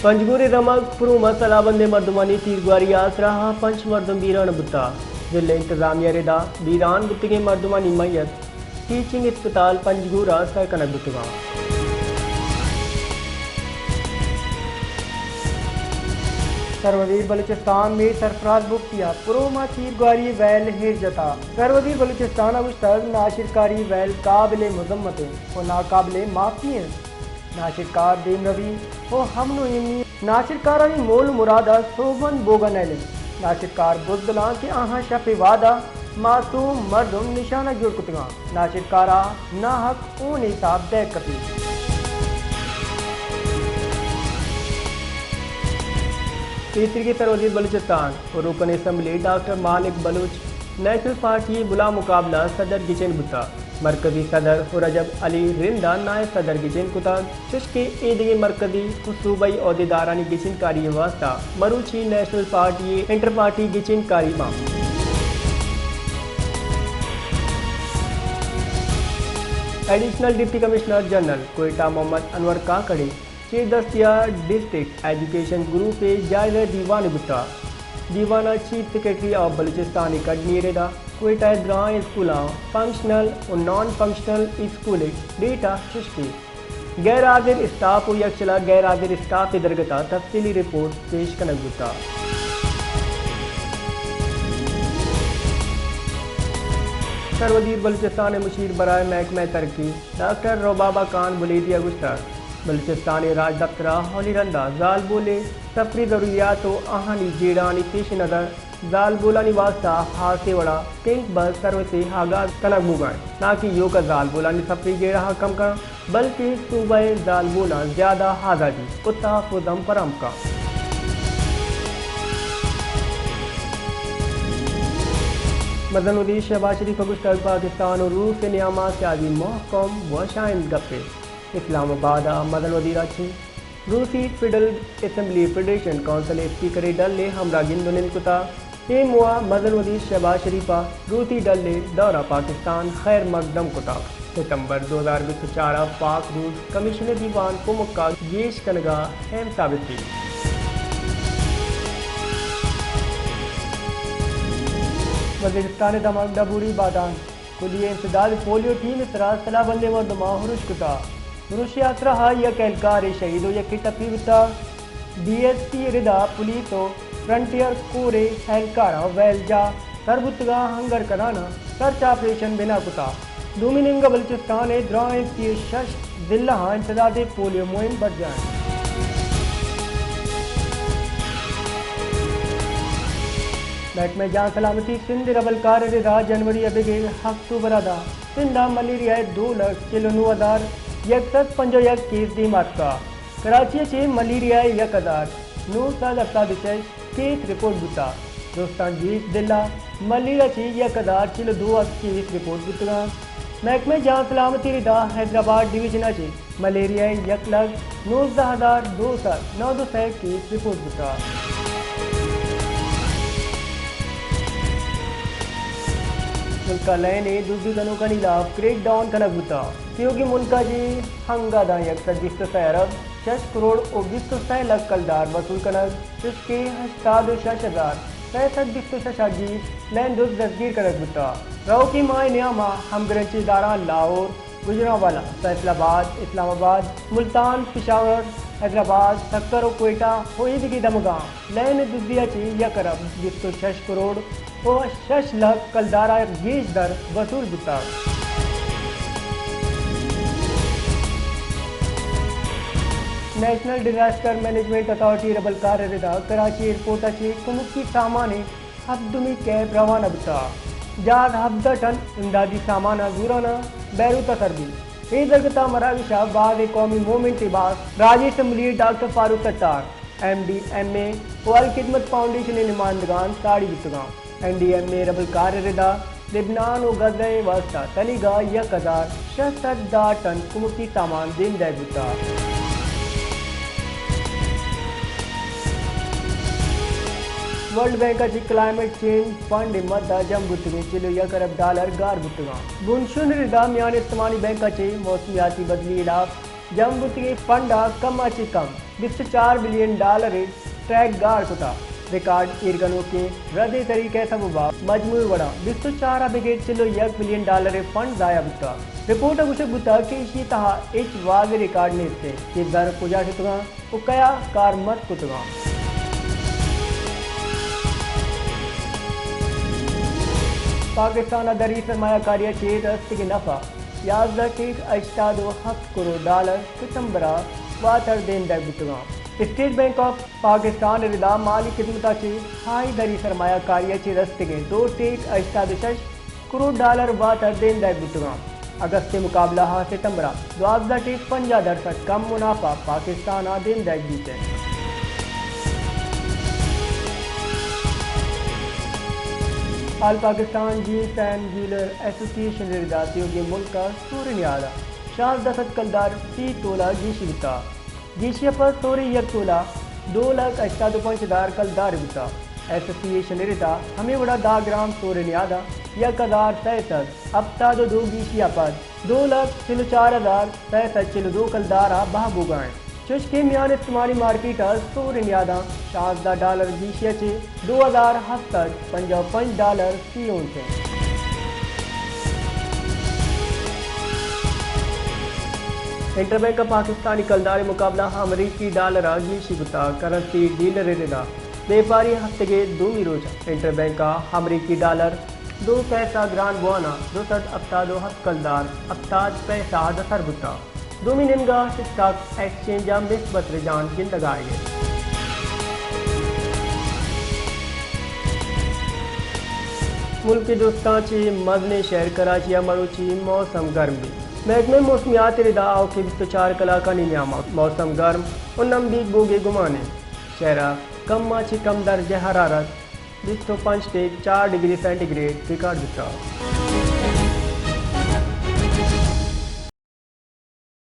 پنجگور ءِ دمگ پروم ءَ سلاہ بندیں مردمانی تیرگواری ءِ آسراہ ءَ پنچ مردم بیران بوتگ۔ ضلع انتظامیہ ءِ ردا بیران بوتگیں مردمانی میت ٹیچنگ اسپتال پنجگور ءَ سر کنگ بوتگ اَنت۔ سروزیر بلوچستان میر سرفراز بگٹی ءَ پروم ءَ تیرگواری ءِ ویل ایر جتگ۔ سروزیر بلوچستان ءَ گوشتگ، ناشرکاری ءِ ویل قابل مذمت اِنت ءُ ناقابل معافی اِنت۔ ناشرکار دیمروی ءُ امن ءُ ایمنی، ناشرکارانی مول ءُ مراد ءَ سوبمند بوگ ءَ نئیل اِنت۔ ناشرکار بزدل اَنت کہ آہاں شپ ءِ وہد ءَ معصوم مردم نشانگ جوڑ کتگ اَنت۔ ناشرکار ءَ ناحق ہون ءِ حساب دئیگ کپیت۔ پیسریگیں سروزیر بلوچستان ءُ رکن اسمبلی ڈاکٹر مالک بلوچ نیشنل پارٹی ءِ بلا مقابلہ صدر گچین بوتگ۔ مرکزی صدر ءُ رجب علی رند ءَ نائب صدر گچین کتگ، چوشکہ ایدگہ مرکزی ءُ صوبائی عہدیدارانی گچین کاری ءِ واستہ مروچی نیشنل پارٹی ءِ انٹر پارٹی گچین کاری باں۔ Additional deputy commissioner general Quetta Muhammad Anwar Kakar ءِ چیر دستی ءَ ڈسٹرکٹ ایجوکیشن گروپ ءِ جائزہ دیوان بوتگ۔ دیوان ءَ چیف سیکرٹری آف بلوچستان ءِ کڈنی ءِ ردا کوئٹہ ءِ دراہیں اسکولاں، فنکشنل ءُ نان فنکشنل اسکول ءِ ڈیٹا، چوشکہ غیر حاضر اسٹاف ءُ یکشلا غیر حاضر اسٹاف ءِ درگت ءَ تفصیلی رپورٹ پیش کنگ بوتگ۔ سروزیر بلوچستان ءِ مشیر برائے محکمہ ترقی ڈاکٹر ربابہ خان بلیدی ءَ گوشتگ، بلوچستان ءِ راجدپتر ءَ اولی رند ءَ زالبول ءِ سفری ضروریات ءُ آہانی جیڑہانی پیش نظر زالبولانی واستہ ہاسیں وڑا پنک بس سروس ءِ آغاز کنگ بوگ ءَ اِنت، ناں کہ ایوک ءَ زالبولانی سفری جیڑہ ءَ کم کناں، بلکیں صوبہ ءِ زالبولاں زیادہ آزادی ءُ تحفظ ہم فراہم کنت۔ مزن وزیر شہباز شریف ءَ گوشتگ، پاکستان ءُ روس ءِ نیام ءَ سیادی مہکم ءُ شاہند گپے۔ اسلام آباد ءَ مزن وزیر ءَ چہ روسی فیڈرل اسمبلی فیڈریشن کونسل ءِ اسپیکر ءِ ڈل ءِ ہمراہ گند ءُ نند کتگ۔ اے موہ ءَ مزن وزیر شہباز شریف ءَ روسی ڈل ءِ دور ءَ پاکستان خیر مقدم کتگ۔ ستمبر دو ہزار بیست ءُ چار ءَ پاک روس کمیشن ءِ دیوان کمک ءَ گیش کنگ ءَ اہم ثابت بیت۔ وزیرستان ءِ دمگ ڈبوری بادان کلی امتداد پولیو ٹیم ءِ سرا سلاہ بندیں مردماں ہرش کتگ۔ ہرش ءِ آسراہ ءَ یک اہلکارے شہید ءُ یکے ٹپی بوتگ۔ بی ایس پی ءِ ردا پولیس ءُ فرنٹیئر کور ءِ اہلکاراں ویل جاہ سر بوتگ ءُ ہنگر کنان ءَ سرچ آپریشن بنا کتگ۔ دومی نیمگ ءَ بلوچستان ءِ دراہیں سی ءُ شش ضلع آں امتداد پولیو مہم برجاہ اِنت۔ محکمہ جان سلامتی سندھ ءِ ربلکار ءِ ردا جنوری ءَ بگر اکتوبر ءَ داں سندھ ءَ ملیریا ءِ دو لکھ چل ءُ نو ہزار یک سد پنجاہ ءُ یک کیس دیم آتکگ۔ کراچی ءَ چہ ملیریا ءِ یک ہزار نو سد ہپتاد ءُ شش کیس رپورٹ بوتگ۔ درستاں گیش ضلع ملیریا ءَ چہ یک ہزار چل ءُ دو کیس رپورٹ بوتگ اَنت۔ محکمہ جان سلامتی ءِ ردا حیدرآباد ڈویژن ءَ چہ ملیریا ءِ یک لکھ نوزدہ ہزار دو سد نود ءُ سئے کیس رپورٹ بوتگ۔ ملک ءَ لین ءِ دزی کنوکانی ہلاپ کریک ڈاؤن کنگ بوتگ۔ تیوگیں ملک ءَ چہ ہنگا داں یک سد بیست ءُ سئے ارب شش کروڑ ءُ بیست ءُ سئے لکھ کلدار وصول کنگ، چوشکہ ہشتاد ءُ شش ہزار سئے سد بیست ءُ شش ءَ گیش لین دز دزگیر کنگ بوتگ۔ روکیں ماہ ءِ نیام ءَ ہمگرنچی ادارہاں لاہور، گوجرانوالہ، فیصل آباد، اسلام آباد، ملتان، پشاور، حیدرآباد، سکر ءُ کوئٹہ ءُ ایدگہ دمگاں لین ءِ دزی ءَ چہ یک ارب بیست ءُ شش کروڑ ءُ شش لکھ کلدار ءَ گیش در وصول بوتگ۔ نیشنل ڈیزاسٹر مینجمنٹ اتھارٹی ءِ ربلکار ءِ ردا کراچی ایئرپورٹ ءَ چہ کمکی سامان ءِ ہپتمی کیب روانہ بوتگ۔ جہاز ہبدہ ٹن امدادی سامان ءَ زوران ءَ بیروت ءَ سر بیت۔ اے درگت ءَ مراگش ءَ باز قومی موومنٹ ءِ باسک راجی assembly doctor Farooq Sattar, M D M اے ءُ الخدمت فاؤنڈیشن ءِ نمائندگان ساڑی بوتگ اَنت۔ ایم ڈی ایم اے ءِ ربلکار ءِ ردا لبنان ءُ غزہ ءِ واستہ تنیگا یک ہزار شش سد دہ ٹن کمکی سامان دیم دئیگ بوتگ۔ ورلڈ بینک ءَ چہ کلائمیٹ چینج فنڈ ءِ مد ءَ جم بوتگیں چل ءُ یک ارب ڈالر گار بوتگ اَنت۔ بنشون ءِ ردا میان استمانی بینک ءَ چہ موسمیاتی بدلی ءِ ہلاپ جم بوتگیں فنڈ ءَ کم ءَ چہ کم بیست ءُ چار بلین ڈالر ءِ ٹریک گار کتگ۔ ریکارڈ ایر کنوکیں رد ءِ طریقہ ءِ سبب ءَ مجموعی وڑا بیست ءُ چار ءَ بگر چل ءُ یک بلین ڈالر ءِ فنڈ ضائع بوتگ۔ رپورٹ ءَ گوشگ بوتگ کہ ایشی ءِ تہا ہچ واضح ریکارڈ نیست کہ زر کجا شتگاں ءُ کیا کارمرز کتگاں۔ پاکستان ءَ دری سرمایہ کاری ءَ چہ رستگیں نفع یازدہ ٹیک ہشتاد ءُ ہفت کروڑ ڈالر ستمبر ءَ واتر دیم دئیگ بوتگاں۔ اسٹیٹ بینک آف پاکستان ءِ ردا مالی خدمت ءَ چہ ہائی دری سرمایہ کاری ءَ چہ رستگیں دو ٹیک ہشتاد ءُ شش کروڑ ڈالر واتر دیم دئیگ بوتگاں۔ اگست ءِ مقابلہ ءَ ستمبر ءَ دوازدہ ٹیک پنجاہ درسد کم منافع پاکستان ءَ دیم دئیگ بیت انت۔ آل پاکستان جیمز اینڈ جیولر ایسوسی ایشن ءِ ردا تیوگیں ملک ءَ سور ءِ نیاد ءَ شانزدہ سد کلدار فی تولہ گیشی بوتگ۔ گیشی ءَ پد سور ءِ یک تولہ دو لکھ ہشتاد ءُ پنچ ہزار کلدار بوتگ۔ ایسوسی ایشن ءِ ردا ہمے وڑا دہ گرام سور ءِ نیاد ءَ یک ہزار سئے سد ہپتاد ءُ دو گیشی ءَ پد دو لکھ چل ءُ چار ہزار سئے سد چل ءُ دو کلدار ءَ بہا بوگ ءَ انت۔ چوش کہ میان استمانی مارکیٹ ءَ سور ءِ نیاداں شانزدہ ڈالر گیشی ءَ چہ دو ہزار ہفت سد پنجاہ ءُ پنچ ڈالر فی اونس انت۔ انٹر بینک ءَ پاکستانی کلدار ءِ مقابلہ ءَ امریکی ڈالر ءَ گیشی بوتگ۔ کرنسی ڈیلر ءِ ردا بیپاری ہفتگ ءِ دومی روچ ءَ انٹر بینک ءَ امریکی ڈالر دو پیسہ گران بوان ءَ دو سد ہپتاد ءُ ہفت کلدار ہپتاد پیسہ ءَ دسر بوتگ۔ دومی نیمگ ءَ اسٹاک ایکسچینج ءَ مثبت رجحان گندگ ءَ آیگ ءَ انت۔ ملک ءِ درستاں چہ مزنیں شہر کراچی ءَ مروچی موسم گرم بیت۔ محکمہ موسمیات ءِ ردا آؤکیں بیست ءُ چار کلاکانی نیام ءَ موسم گرم ءُ نم بیگ بوگ ءِ گمان انت۔ شہر ءَ کم ءَ چہ کم درجہ حرارت بیست ءُ پنچ ٹیک چار ڈگری سینٹی گریڈ ریکارڈ بوتگ۔